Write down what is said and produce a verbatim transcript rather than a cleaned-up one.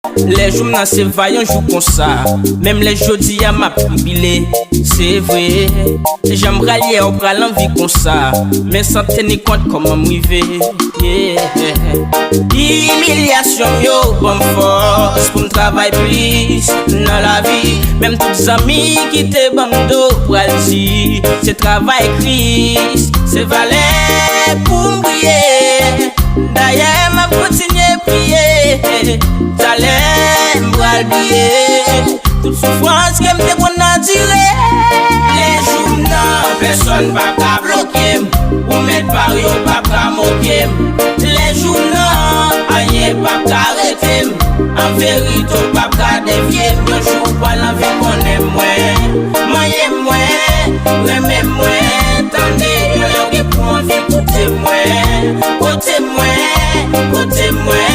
Lè jou m nan se va yon jou konsa. Menm lè jodi a m ap tribile. Se vre. Jan m pral yè ou pral anvi konsa. Men san teni kont kòman m rive. Yeah. Imilyasyon m yo ban m fòs pou m travay plis nan lavi. Menm tout zanmi ki te ban m do pral di se travay Kris, se valè pou m priye. Dayè m ap kontinye priye. Talè m pral bliye tout soufrans ke m te konn andire. Lè jou m nan, pèsòn pa ka bloke m. Ou mèt pa yo p ap ka moke m. Lè jou m nan, anyen p ap ka rete m. An verite, ou p ap ka devye m. Yon jou ou pral anvi konnen mwen, manyen mwen, renmen mwen. Tande, yon lè ou gen pou anvi koute mwen. Kote mwen, kote mwen.